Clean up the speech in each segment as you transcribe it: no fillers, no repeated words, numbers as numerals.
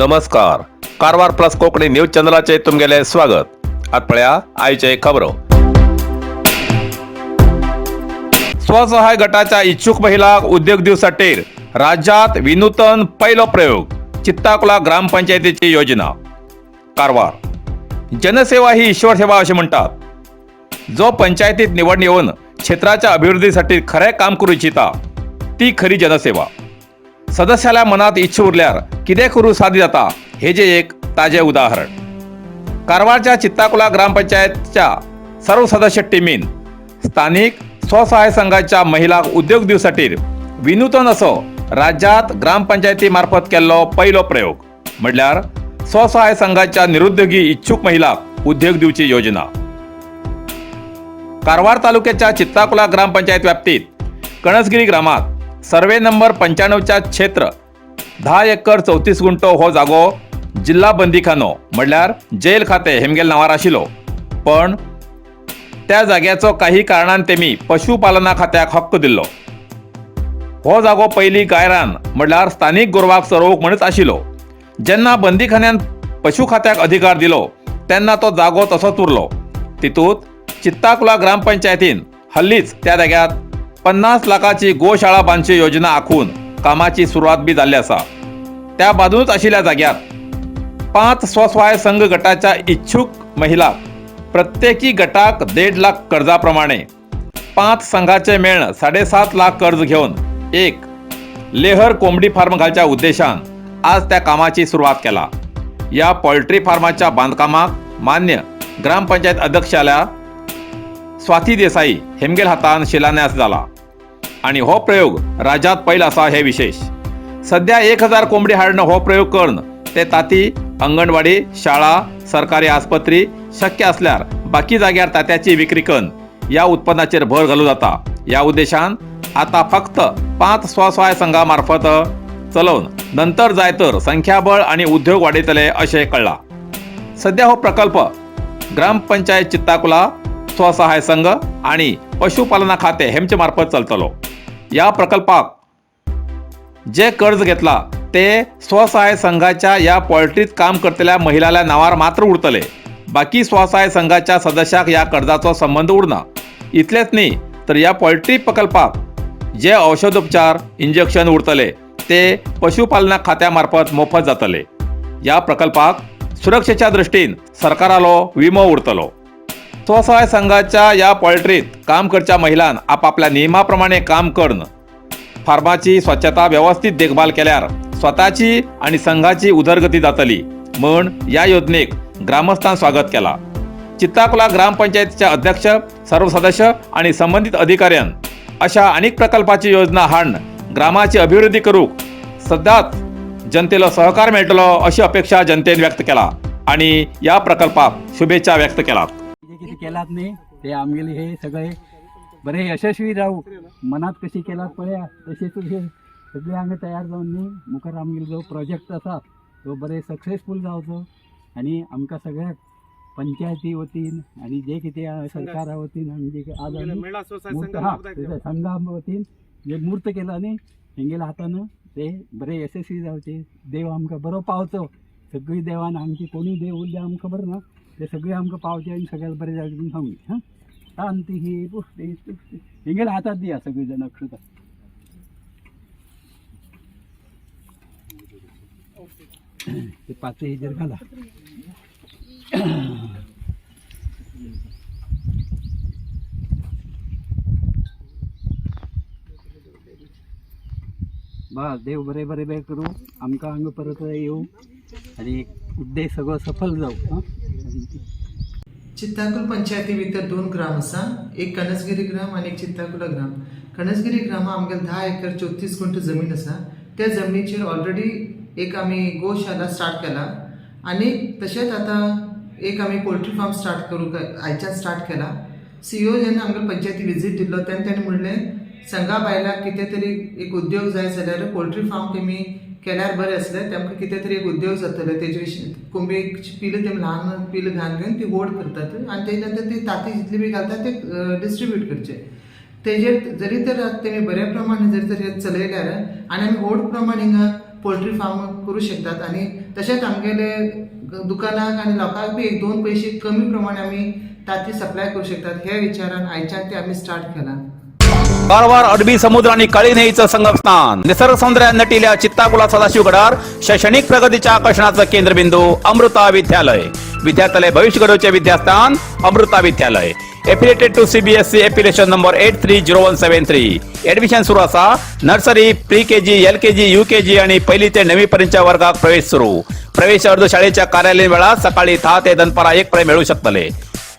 नमस्कार, Karwar plus Konkani news चॅनलाचे तुमगेले स्वागत. आत पळया आयचे खबरो. स्वसहाय गटाच्या इच्छुक महिला उद्योग दिवसाटेर राज्यात विनूतन पहिलो प्रयोग, चित्ताकुला ग्रामपंचायतीची योजना. कारवार. जनसेवा ही ईश्वर सेवा असे म्हणतात. जो पंचायतीत निवड येऊन क्षेत्राच्या अभिवृद्धीसाठी खरे काम करू इच्छिता ती खरी जनसेवा. सदस्याला मनात इच्छा उरल्यार कितें करू साध्य जाता हे जे एक ताजे उदाहरण. कारवारच्या चित्ताकुला ग्रामपंचायतच्या सर्व सदस्य टीमीन स्थानिक स्वसहाय संघाच्या महिला उद्योग दिवसाटीर विनूतन असो राज्यात ग्रामपंचायती मार्फत केल्लो पहिलो प्रयोग, म्हणल्यार स्वसहाय संघाच्या निरुद्योगी इच्छुक महिला उद्योग दिवची योजना. कारवार तालुक्याच्या चित्ताकुला ग्रामपंचायत व्याप्तीत कणसगिरी ग्रामात सर्वे नंबर 95च्या क्षेत्र 10 एकर 34 गुंटो हो जागो जिल्हा बंदीखानो म्हणल्यार जेल खाते हेमगेल नांवार आशिल्लो, पण त्या जाग्याचो काही कारणान तेमी पशुपालना खात्याक हक्क दिल्लो. हो जागो पयलीं गायरान म्हणल्यार स्थानीक गोरवाक चरोवंक म्हणच आशिल्लो. जेन्ना बंदीखान्यान पशु खात्याक अधिकार दिलो तेन्ना तो जागो तसोच उरलो. तितूंत चित्ताकुला ग्रामपंचायतीन हल्लीच त्या जाग्यात 50 लाखाची गोशाळा बांदची योजना आखून कामाची सुरवात बी जाल्ली आसा. त्या बाजूनच आशिल्ल्या जाग्यार पांच स्वसहाय संघ गटाच्या इच्छुक महिला प्रत्येकी गटाक 1.5 लाख कर्जा प्रमाणे पांच संघाचे मेळण 7.5 लाख कर्ज घेवन एक लेहर कोंबडी फार्म घालच्या उद्देशान आज त्या कामाची सुरवात केला. या पोल्ट्री फार्माच्या बांधकामाक मान्य ग्रामपंचायत अध्यक्षाल्या स्वाती देसाई हेमगेल हातान शिलान्यास जाला आणि हो प्रयोग राज्यात पहिला आसा हे विशेष. सध्या 1000 कोंबडी हाडणं हो प्रयोग करून ते ताती अंगणवाडी, शाळा, सरकारी आस्पत्री, शक्य असल्यार बाकी जाग्यार तात्याची विक्री करून या उत्पन्नाचेर भर घालू जाता. या उद्देशान आता फक्त पांच स्वसहाय संघा मार्फत चलोवन नंतर जाय तर संख्याबळ आणि उद्योग वाडयतले अशें कळ्ळां. सध्या हो प्रकल्प ग्रामपंचायत चित्ताकुला, स्वसहाय संघ आणि पशुपालना खाते हेमचे मार्फत चलतलो. या प्रकल्पाक जे कर्ज घेतला ते स्वसहाय संघाच्या या पोल्ट्रीत काम करतल्या महिलाल्या नावार मात्र उरतले. बाकी स्वसहाय संघाच्या सदस्याक या कर्जाचो संबंध उरना. इतलेच न्ही तर या पोल्ट्री प्रकल्पाक जे औषधोपचार, इंजेक्शन उरतले ते पशुपालना खात्या मार्फत मोफत जातले. या प्रकल्पाक सुरक्षेच्या दृष्टीन सरकारालो विमो उरतलो. स्वसहाय संघाच्या या पोल्ट्रीत काम करच्या महिलान आपापल्या नियमाप्रमाणे काम करून फार्माची स्वच्छता, व्यवस्थित देखभाल केल्यार स्वताची आणि संघाची उदरगती जातली म्हण या योजनेक ग्रामस्थान स्वागत केला. चित्ताकुला ग्रामपंचायतीचे अध्यक्ष, सर्व सदस्य आणि संबंधित अधिकाऱ्यां अशा अनेक प्रकल्पाची योजना हाडून ग्रामाची अभिवृद्धी करूक सदांच जनतेला सहकार मेळटलो अशी अपेक्षा जनतेन व्यक्त केला आणि या प्रकल्पाक शुभेच्छा व्यक्त केलात. जे किती केलात न्ही ते आमगेले हे सगळे बरे यशस्वी जावं. मनात कशी केलात पळया तशीच हे सगळे हांगा तयार जावन न्ही मुखार आमगेलो जो प्रोजेक्ट आसा तो बरे सक्सेसफूल जावचो आनी आमकां सगळ्याक पंचायती वतीन आनी जे कितें सरकारा वतीन आनी जे आज आमी मूर्त हा संघा वतीन जे मूर्त केला न्ही हेंगेल्या हातान ते बरे यशस्वी जावचे. देव आमकां बरो पावचो. सगळी देवान आमची कोणी देव उरले आमकां खबर ना, ते सगळे आमकां पावचे आनी सगळ्याक बरें जावचें म्हणून सांगू हां. शांती ही पुष्टी तुष्टी. हेंगेल्या हातात दिया सगळी जण अक्षता. ते पाच हेजेर घाला. बस देव बरे बरे बरे करूं आमकां हांगा परत येवं आनी उद्देश सगळो सफल जावं हां. चित्ताकुल पंचायती भितर दोन ग्राम आसा, एक कणसगिरी ग्राम आनी एक चित्ताकुला ग्राम. कणसगिरी ग्रामा आमगेले 10 एकर 34 गुंठ जमीन आसा. त्या जमनीचेर ऑलरेडी एक आमी गोशाला स्टार्ट केला आनी तशेंच आतां एक आमी पोल्ट्री फार्म स्टार्ट करूंक आयच्यान स्टार्ट केला. सीईओ जेन्ना आमगे पंचायती विजीट दिल्लो तेन्ना तेणें म्हणलें, संघा बायलांक कितें तरी एक उद्योग जाय जाल्यार पोल्ट्री फार्म तेमी केल्यार बरें आसलें, तेमकां कितें तरी एक उद्योग जातले. तेजे विशीं कोंबयेक पिलां तेमी ल्हान पिलां घालून घेवन ती व्हड करतात आनी तेजे नंतर ती तांती जितली बी घालतात ते डिस्ट्रिब्यूट करचे. तेजेर जरी तर तेमी बऱ्या प्रमाणे जरी तर हें चलयल्यार आनी आमी व्हड प्रमाण हिंगा पोल्ट्री फार्म करूं शकतात आनी तशेंच आमगेले दुकानाक आनी लोकांक बी एक दोन पयशे कमी प्रमाणे आमी तांती सप्लाय करूं शकतात ह्या विचारान आयच्यान ते आमी स्टार्ट केलां. कारवार अरबी समुद्र आणि काळी न्हंयेचं संगमस्थान, निसर्ग सौंदर्यान नटिल्या चित्ताकुला सदाशिवगडार शैक्षणिक प्रगतीच्या आकर्षणाचं केंद्रबिंदू अमृता विद्यालय. विद्यार्थ्यालय भविष्य घडवचे विद्यास्थान अमृता विद्यालय. Affiliated to CBSE, affiliation number 830173. Admission सुरू असा. Nursery, pre KG, LKG, UKG आणि पहिली ते नववी पर्यंतच्या वर्गात प्रवेश सुरू. प्रवेश अर्ज शाळेच्या कार्यालयीन वेळात सकाळी 10 ते दनपारा 1 पर्यंत मिळू शकतले.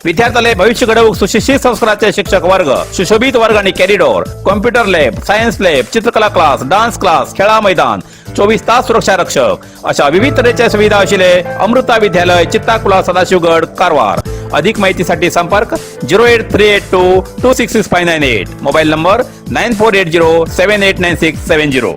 विद्यार्थ्याला भविष्य घडवूक सुशिक्षित संस्काराचे शिक्षक वर्ग, सुशोभित वर्ग आणि corridor, computer lab, science lab, चित्रकला क्लास, डान्स क्लास, खेळा मैदान, 24 तास सुरक्षा रक्षक अशा विविध तऱ्हेच्या सुविधा असलेले अमृता विद्यालय, चित्ताकुला, सदाशिवगड, कारवार. अधिक माहितीसाठी संपर्क 08382266598, mobile number 9480789670.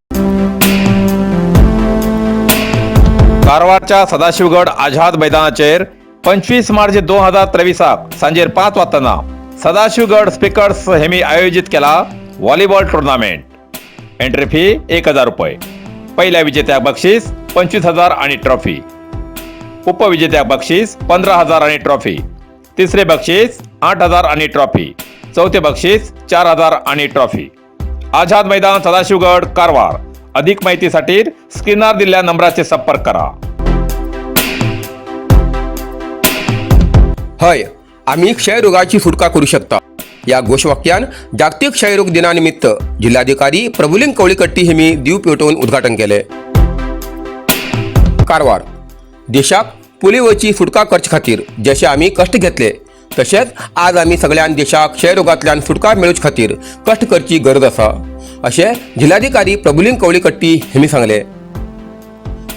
कारवारच्या सदाशिवगड आझाद मैदानाचेर 25 मार्च 2023 सांजेर 5 वाजताना सदाशिवगड स्पीकर्स हेमी आयोजित केला व्हॉलीबॉल टुर्नामेंट. एंट्री फी 1000 रुपये. पहिल्या विजेत्याक बक्षीस 25,000 आणि ट्रॉफी. उपविजेत्याक बक्षीस 15,000 आणि ट्रॉफी. तिसरे बक्षीस 8000 आणि ट्रॉफी. चौथे बक्षीस 4000 आणि ट्रॉफी. आझाद मैदान, सदाशिवगड, कारवार. अधिक माहितीसाठी स्क्रीनर दिलेल्या नंबराचे संपर्क करा. हय, आम्ही क्षयरोगाची सुटका करू शकता या घोषवाक्यान जागतिक क्षयरोग दिनानिमित्त जिल्हाधिकारी प्रभुलिंग कवळीकट्टी हेमी दीव पेटोवन उद्घाटन केले. कारवार देशाक पोलिओची सुटका करचे खातीर जशे आमी कश्ट घेतले तशेंच आज आमी सगळ्यान देशाक क्षयरोगांतल्यान सुटका मेळोवचे खातीर कश्ट करची गरज आसा अशें जिल्हाधिकारी प्रभुलिंग कवळीकट्टी हेमी सांगलें.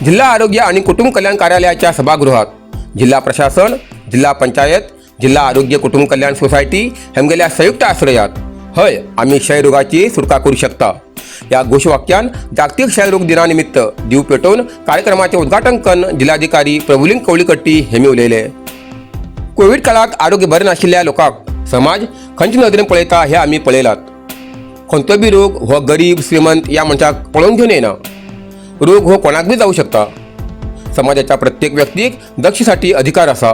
जिल्हा आरोग्य आणि कुटुंब कल्याण कार्यालयाच्या सभागृहात जिल्हा प्रशासन, जिल्हा पंचायत, जिल्हा आरोग्य कुटुंब कल्याण सोसायटी हेमगेल्या संयुक्त आश्रयात हय आम्ही क्षयरोगाची सुटका करू शकता या घोषवाक्यान जागतिक क्षयरोग दिनानिमित्त दीव पेटोवन कार्यक्रमाचे उद्घाटन करून जिल्हाधिकारी प्रभुलिंग कवळीकट्टी हेमी उलयले. कोविड काळात आरोग्य बरें नाशिल्ल्या लोकांक समाज खंयचे नदरेन पळयता हे आमी पळयलात. खंयचो बी रोग हो गरीब श्रीमंत या मनशाक पळोवन घेवन येना. रोग हो कोणाक बी जावं शकता. समाजाच्या प्रत्येक व्यक्तीक दक्षसाठी अधिकार आसा.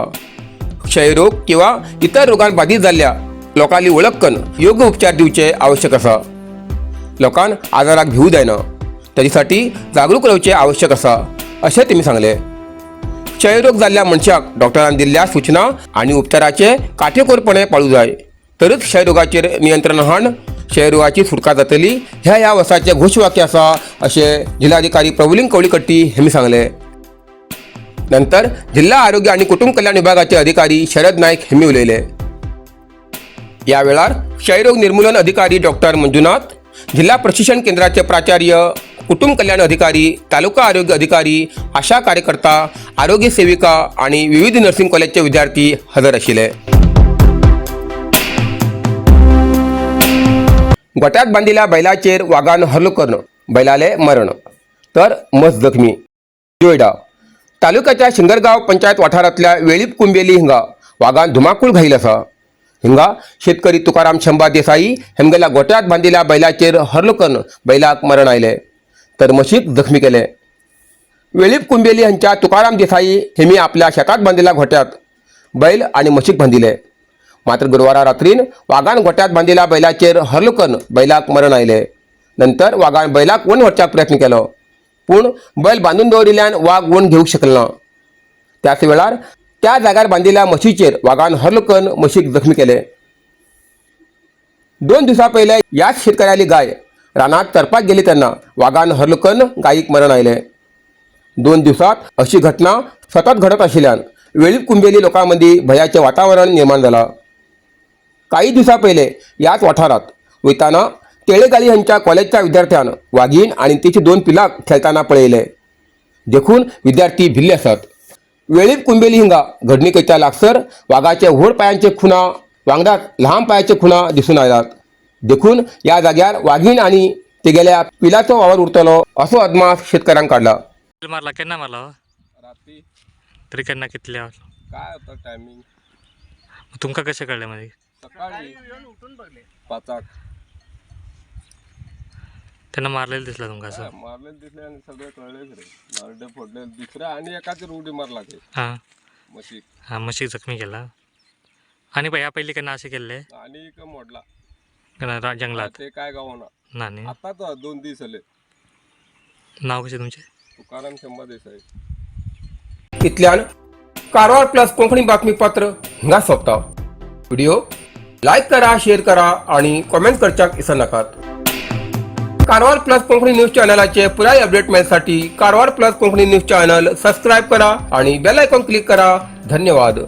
क्षयरोग किंवा इतर रोगान बाधित जाल्ल्या लोकांली वळख करून योग्य उपचार दिवचे आवश्यक आसा. लोकांक आजाराक भिवू जायना, ताजे जागरूक रावचें आवश्यक आसा अशें तेमी सांगलें. क्षयरोग जाल्ल्या मनशाक डॉक्टरान दिल्ल्या सूचना आनी उपचाराचे काटेकोरपणे पाळू जाय तरच क्षयरोगाचेर नियंत्रण हाण क्षयरोगाची सुटका जातली ह्या ह्या वर्साचें घोशवाक्य आसा अशें जिल्हाधिकारी प्रभुलिंग कवळीकट्टी हेमी सांगलें. नंतर जिल्हा आरोग्य आणि कुटुंब कल्याण विभागाचे अधिकारी शरद नाईक हेमी उलयले. या वेळार क्षयरोग निर्मूलन अधिकारी डॉक्टर मंजुनाथ, जिल्हा प्रशिक्षण केंद्राचे प्राचार्य, कुटुंब कल्याण अधिकारी, तालुका आरोग्य अधिकारी, आशा कार्यकर्ता, आरोग्य सेविका आणि विविध नर्सिंग कॉलेजचे विद्यार्थी हजर आशिल्ले. गोट्यात बांदिल्ल्या बैलाचेर वागान हल्लो करून बैलाले मरण तर मस जखमी. जोयडा तालुक्याच्या शिंगरगांव पंचायत वाठारांतल्या वेळीप कुंबेली हिंगा वागान धुमाकूळ घाईल आसा. हिंगा शेतकरी तुकाराम शंभा देसाई हेमगेल्या गोट्यात बांदिल्ल्या बैलाचेर हल्लो करून बैलाक मरण आयले तर म्हशीक जखमी केले. वेळीप कुंबेली हांच्या तुकाराम देसाई हेमी आपल्या शेतात बांदिल्ल्या गोट्यात बैल आणि म्हशीक बांदिले. मात्र गुरुवारा रात्रीन वागान गोट्यात बांदिल्ल्या बैलाचेर हल्लो करून बैलाक मरण आयले. नंतर वागान बैलाक वण व्हरच्याक प्रयत्न केलो पूण बैल बांदून दवरिल्ल्यान वाग वण घेवंक शकलो ना. त्याच वेळार त्या जाग्यार बांदिल्ल्या म्हशीचेर वागान हल्लो करून म्हशीक जखमी केले. 2 दिवसां पयले ह्याच शेतकऱ्याली गाय रानात चरपाक गेली तेन्ना वागान हल्लो करून गायीक मरण आयलें. 2 दिवसात अशी घटना सतत घडत आशिल्ल्यान वेळीप कुंबेली लोकां मदीं भंयाचें वातावरण निर्माण जालां. काही दिवसां पयले ह्याच वाठारांत वयताना तेळेगाली हांच्या कॉलेजच्या विद्यार्थ्यान वागीण आनी तिची 2 पिलांक खेळटाना पळयले देखून विद्यार्थी भिल्ले आसात. वेळीप कुंबेली हिंगा घडणुकेच्या लागसर वागाचे व्हड पायांचे खुणा वांगडाच ल्हान पायाचे खुणा दिसून आयलात देखून ह्या जाग्यार वागीण आनी तेगेल्या पिलाचो वावर उरतलो असो अदमास शेतकऱ्यांक काडला. मारला केन्ना मारला हो? रात्री. तरी केन्ना कितल्या? काय होतं टायमिंग? तुमकां कशें कळ्ळें मागीर? सकाळी 5. त्यांना मारलेलं दिसलं तुमका असं? काय मारलेलं दिसले आणि सगळे कळलेच रे, नरडे फोडले. दुसऱ्या आणि एकाच उडी मारला ते हां. म्हशीक. हां, म्हशीक जखमी केला. आणि ह्या पयलीं केन्ना अशें केल्लें? आणि एक मोडला. केन्ना जंगलात? ते काय गावना. ना न्ही. आताच 2 दीस जाले. नाव कशें तुमचें? तुकाराम शंभा देसाई. इतल्यान कारवार प्लस कोंकणी बातमीपत्र हिंगा सोंपता. व्हिडिओ लायक करा, शेअर करा आणि कॉमेंट करच्याक विसरनाकात. कारवार प्लस कोंकणी न्यूज चॅनलाचे पुराय update मेळसाठी Karwar plus Konkani news channel subscribe करा आणि बेल आयकॉन क्लिक करा. धन्यवाद.